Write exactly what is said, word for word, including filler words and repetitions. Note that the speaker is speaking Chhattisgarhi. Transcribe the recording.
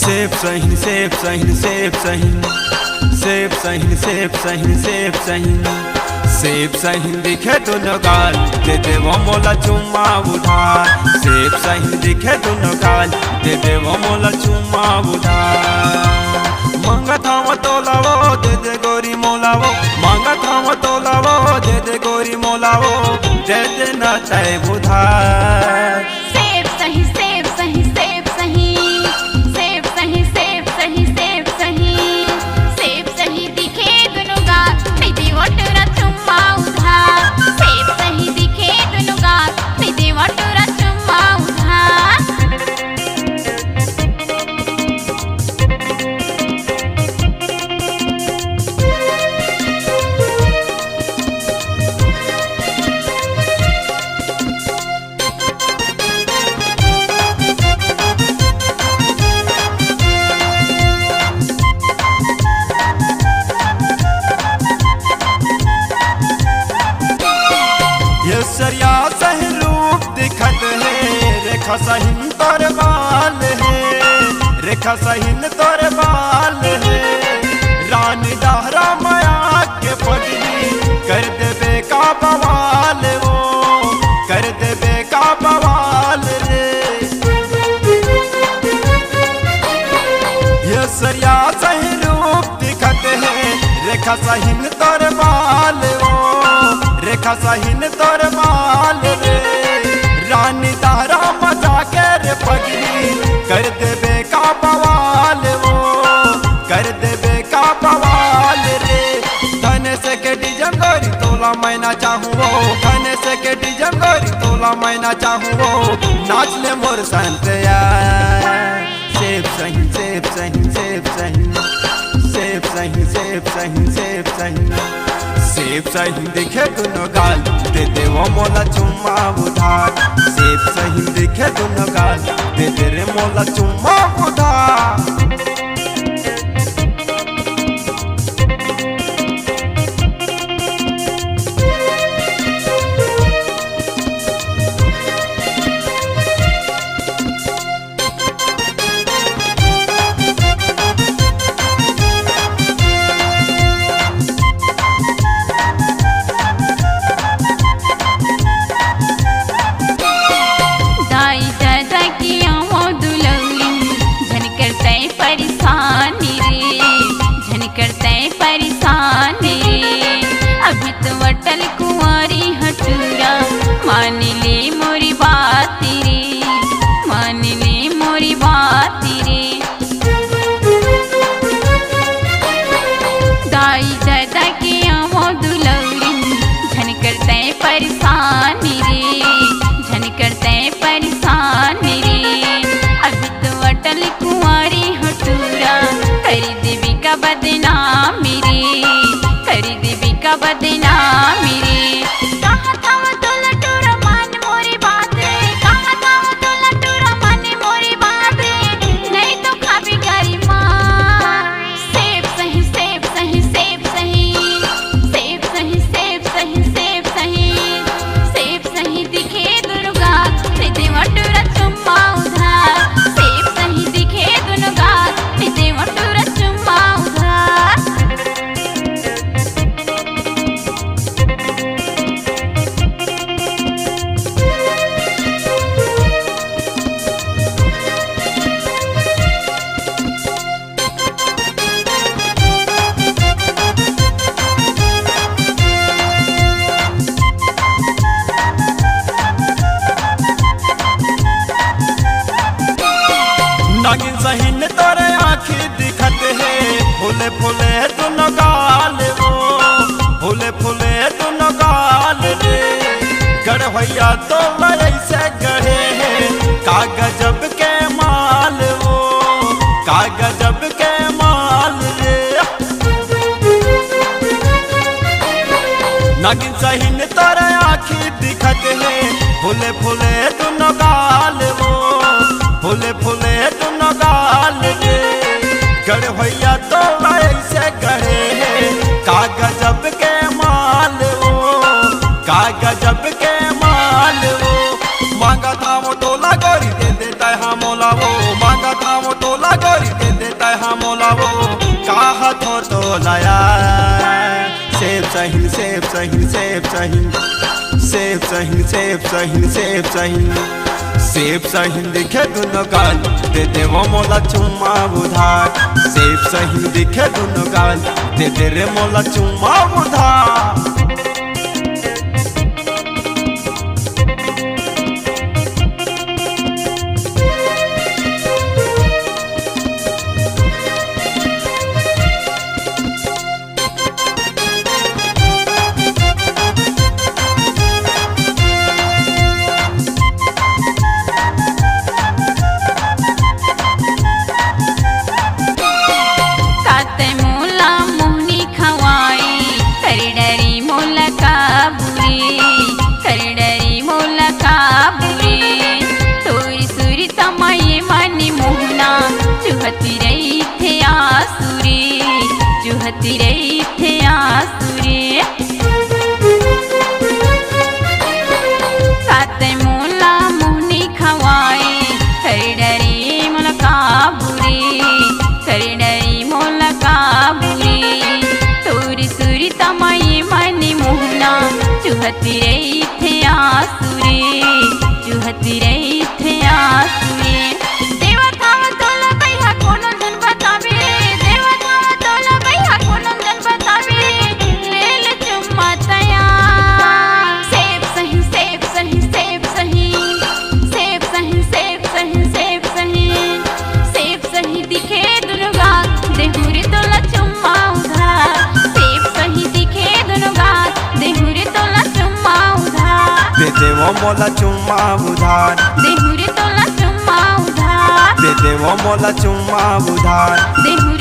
सेब सहिन, सेब सहिन, सेब सहिन, सेब सहिन, सेब सहिन, सेब सहिन, सेब सहिन दिखे दुनो गाल, दे देवो मोला चुम्मा उधार। सेब सहिन दिखे दुनो गाल, दे देवो मोला चुम्मा उधार। मांगत हवं तोला वो, दे दे गोरी मोला वो, मांगत हवं तोला वो, दे दे गोरी मोला वो, दे दे ना तय उधार। सेब सही, सेब सही, सेब सही, सेब सही, सेब सही, सेब सही, सेब सही दिखे दुनो गाल, दे दे वो टूरा चुम्मा उधार। सेब सही दिखे दुनो गाल, दे दे वो टूरा चुम्मा उधार। ये सरिया सही रूप दिखत हे, रेखा सहिन तोर बाल हे, रेखा सहिन तोर बाल हे। रानी डहरा माया के पगली, कर देबे का बवाल वो, कर देबे का बवाल रे। ये सरिया सही रूप दिखत हे, रेखा सहिन तोर बाल वो, रेखा सहिन तोर बाल रे। रानी डहरा मजा के रे पगली, कर देबे का बवाल वो, कर देबे का बवाल रे। धने से के डीजे गोरी तोला मैं ना चाहूँ वो, धने से के डीजे गोरी तोला मैं ना चाहूँ वो, नाच ले मोर संतया। सेब सही, सेब सही, सेब सही, सेब सही, सेब सही, सेब सही, सेब सही दिखे दुनो गाल, दे देवो मोला चुम्मा उधार। सेब सही दिखे दुनो गाल, दे दे रे मोला चुम्मा उधार। दाई ददा के आवो दुलौली, झन कर तै परेशानी रे, झन कर तै परेशानी रे। अभी तो अटल कुंवारी हटूरा, मान ले मोरी बात रे, मान ले मोरी बात रे। दाई ददा के आवो दुलौरी, झन कर तै परेशानी रे, झन कर तै परेशानी रे। अभी तो अटल कुंवारी हटूरा, करी देबी का बदनामी रे, करी देबी का बदनामी रे। कहाँ था वो तोला टूरा मान मोरी बात रे, कहाँ था वो तोला टूरा मान मोरी बात रे, नहीं तो खाबी गरी माँ। सेब सही, सेब सही, सेब सही, सेब सही, सेब सही, सेब सही, सेब सही दिखे दुर्गा, दे दे वो टूरा चुम्मा उधार। सेब सही दिखे दुर्गा, दे दे वो टूरा चुम्मा उधार। नागिन सहिन तोरे आँखी दिखत हे, फूले फूले दुनो गाल वो, फूले फूले दुनो गाल रे। गढ़वैया तो ऐसे गढ़े हे, का गजब के माल वो, का गजब के माल रे। नागिन सहिन तोरे आँखी दिखत हे, फूले फूले दुनो गाल वो, फूले फूले दुनो गाल रे। गढ़वैया तो ऐसे गढ़े हे, का गजब के माल वो, का गजब के माल वो। मांगत हवं टोला गोरी दे दे तै हा मोला वो, मांगत हवं टोला गोरी दे लाया। सेब सहिन, सेब सहिन, सेब सहिन, सेब सहिन, सेब सहिन, सेब सहिन, सेब सहिन दिखे दुनो गाल, दे दे वो मोला चुम्मा उधार। सेब सहिन दिखे दुनो गाल, दे दे रे मोला चुम्मा उधार। काते मोला मोहनी खवाई, कर डरी मोला काबुरी, कर डरी मोला काबुरी। तोरी सुरी तमाये मानी मोहना, चुहती रही थे आसुरी, चुहती रही थे आसुरी। काते मोला मोहनी खवाई, कर डरी मोला काबुरी, कर डरी मोला काबुरी। तोरी सुरी तमाई मनी मोहना, चुहती रही थे आसुरी, चुहती रही थे आसुरी। देवत हव तोला बइहा कोनो झन बताबे, देवत हव तोला बइहा कोनो झन बताबे, ले ले चुम्मा तया। सेब सही, सेब सही, सेब सही, सेब सही, सेब सही, सेब सही, सेब सही दिखे दुनो गाल, देहू रे तोला चुम्मा उधार। सेब सही दिखे दुनो गाल, देहू रे तोला चुम्मा उधार। दे दे वो मोला चुम्मा उधार। देहू रे तोला चुम्मा उधार। दे दे वो मोला चुम्मा उधार। देहू